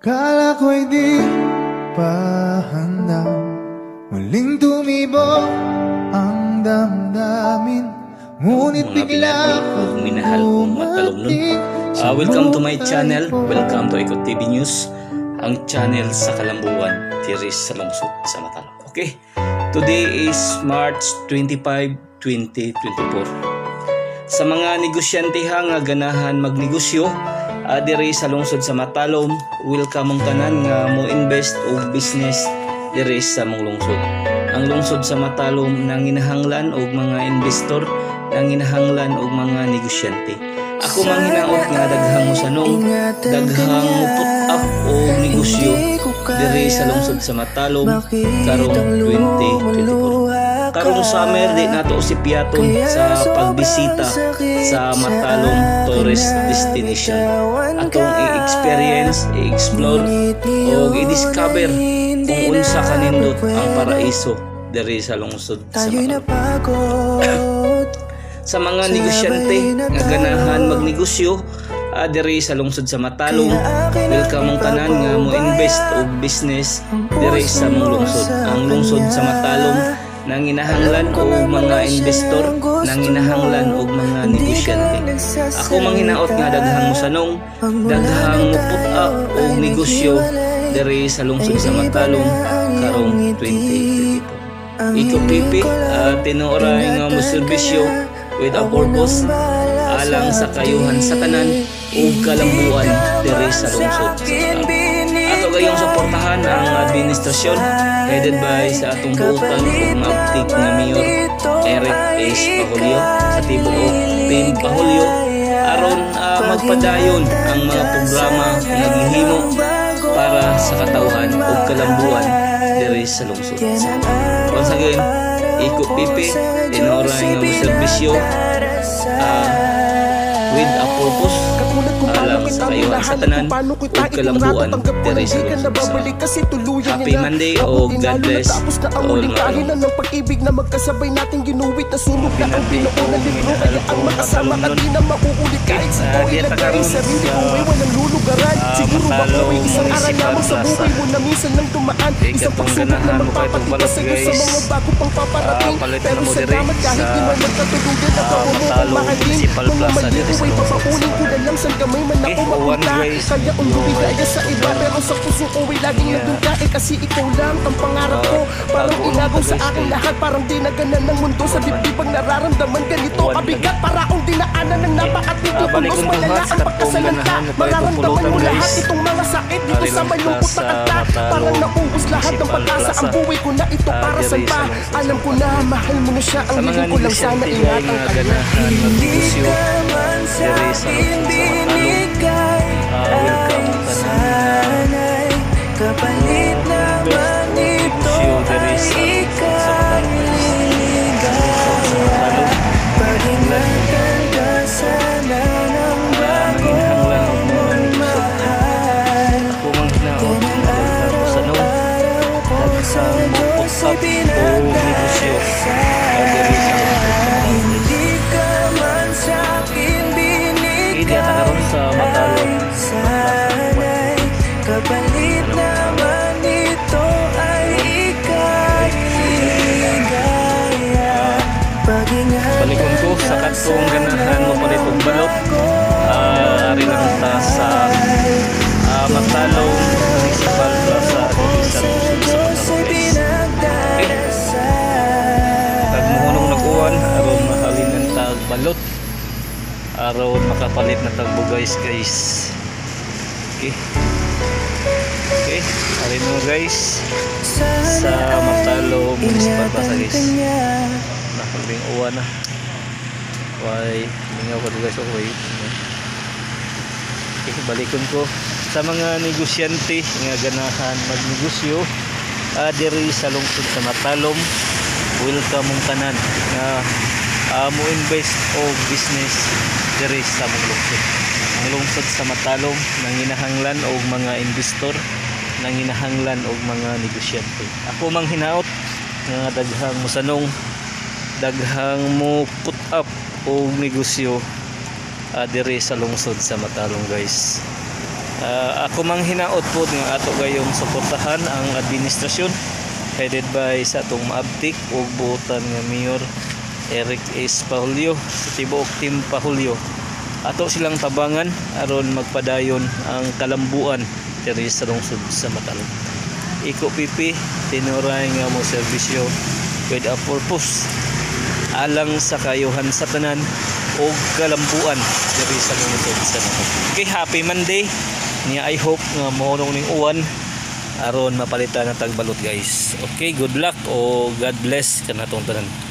Kala ko'y di pa handa. Muling tumibok ang damdamin, ngunit Mga bigla pinati ug minahal kong matalomnon. dumating sa Welcome to my buhay channel. ko. Welcome to Iko TV News, ang channel sa Kalambuan, diri sa lungsod sa Matalom. Okay. Today is March 25, 2024. Sa mga negosyante ha nga ganahan magnegosyo diri sa lungsod sa Matalom, welcome ang tanan nga mo invest og business diri sa mong lungsod. Ang lungsod sa Matalom nanginahanglan og mga investor, nanginahanglan og mga negosyante. Ako manghinaot nga daghang mosanong, daghang mo put up og negosyo diri sa lungsod sa Matalom karong 2024. Karong summer, di nato si piyaton sa pagbisita sa Matalom Tourist Destination. Atong i-experience, i-explore o i-discover kung unsa kanindot ang paraiso diri sa lungsod sa Tayo'y Matalom. Napagod. Sa mga negosyante nga ganahan magnegosyo diri sa lungsod sa Matalom, welcome ang tanan nga mo invest og business diri sa mong lungsod. Ang lungsod sa Matalom nanginahanglan og mga investor, nanginahanglan og mga negosyante. Ako manghinaot nga daghang mosanong, daghang mo put up og negosyo diri sa lungsod sa Matalom karong 2024. Iko Pipi, tinuoray nga mo serbisyo with a purpose alang sa kayuhan sa tanan ug kalambuan diri sa lungsod sa Matalom. Ato gayong suportahan ang administrasyon headed by sa atong buutan ug maabtik nga Mayor Eric S. Pahulyo sa tibuok Team Pahulyo aron magpadayon ang mga programa nga gihimo para sa katawhan ug kalambuan diri sa lungsod. Once again, Iko Pipi, tinuoray nga mo serbisyo with a purpose Katulad kung paano alang kita sa kayuhan sa minahal, tanan kung paano kita ug kalambuan itinrato, tanggap ko diri na sa di ka lungsod sa nababalik kasi tuluyan Happy na. Monday Mabuti o God lalo bless natapos na to ang all huling mga kahina ng pag-ibig na magkasabay nating ginuwit. Nasunog na ang Pinati binuo o na libro, minahal kaya ang kong makasama ka matalomnon. di na mauulit kahit sa Diyan ilagay ta karon sarili sa, ko ay walang lulugaran. Siguro ako ay Matalom isang aral Municipal lamang sa Plaza. buhay mo na minsan lang dumaan, Okay, isang katong pagsubok na ganahan mo kay itong magpapatibay balot, sa'yo sa guys. mga bago pang paparating. Palit Pero na mo diri salamat kahit sa di man nagkatuluyan, nagawa mo akong Matalom mahalin. Municipal Mga Plaza mali diri ko sa ay lungsod sa papaunin ko na lang saan ka may man Okay, ako uwan, mapunta. guys. Kaya ang lumigaya sa iba, pero sa puso ko ay laging nandun ka. Eh kasi ikaw lang ang pangarap ko. Parang Tago-ulan inagaw pa, sa guys, akin kay lahat. Parang di naganan ng mundo sa dibdib ang nararamdaman. Ganito Uwan. kabigat, para akong dinaanan ng napakatindi. Balik Unos kong malala duha ang sa katong pagkasalanta. ganahan mo pa itong Mararamdaman pulutan, mo lahat guys. itong mga sakit dito Ari sa lang ta malungkot na sa kanta. Matalom Parang naubos lahat ng Municipal pag-asa. Ang Plaza. buhay ko na ito para Diri saan sa pa? lungsod sa Alam ko na mahal mo na siya. Ang Sa mga hiling ko lang sana negosyante ay ingatan nga ka niya. ganahan magnegosyo diri sa lungsod sa Matalom, welcome tanan Sana'y kapalit nga naman ito negosyo diri ay sa lungsod sa Matalom, guys. Lungsod sa Matalom Pag-ingatan ka sana ng bago nanginahanglan og mga mong negosyo. mahal. Ako manghinaot nga daghang mosanong, Araw ko sa daghang mo put Diyos ay up og negosyo diri sa lungsod sa Matalom, guys. Hindi ka man sa'kin Okay, diya ta karon sa Matalom Sana'y kapalit naman ito ay ika'y ligaya. Pag-ingatan Balikon ko sa katong ganahan mo palit og balot. Ari lang ta sa Matalom Municipal Plaza diri sa lungsod sa Matalom, guys. Okay. Kag mohunong nag-uwan aron mahalinan tag balot, aron makapalit na tag bugays, guys. Okay, ari mo, guys, sa Matalom Municipal Plaza, guys. Nakaling uwan na. Why, lingaw ko guys, okay. Okay, balikon ko sa mga negosyante nga ganahan magnegosyo diri sa lungsod sa Matalom, welcome mong tanan nga mo invest og business diri sa mong lungsod. Ang lungsod sa Matalom nanginahanglan og mga investor, nanginahanglan og mga negosyante. Ako manghinaot nga daghang mosanong, daghang mo put up og negosyo diri sa lungsod sa Matalom, guys. Ako mang hinaot po nga ato gayong suportahan ang administrasyon headed by sa atong maabtik ug buotan nga Mayor Eric S. Pahulyo sa tibuok Team Pahulyo. Ato silang tabangan aron magpadayon ang kalambuan diri sa lungsod sa Matalom. Iko PP tinuray nga mo serbisyo with a purpose alang sa kayuhan sa tanan o kalambuan diri sa lungsod sa Matalom. Okay, happy Monday. Niya I hope nga mohunong ning uwan aron mapalitan ang tagbalot, guys. Okay, good luck o God bless kanatong tanan.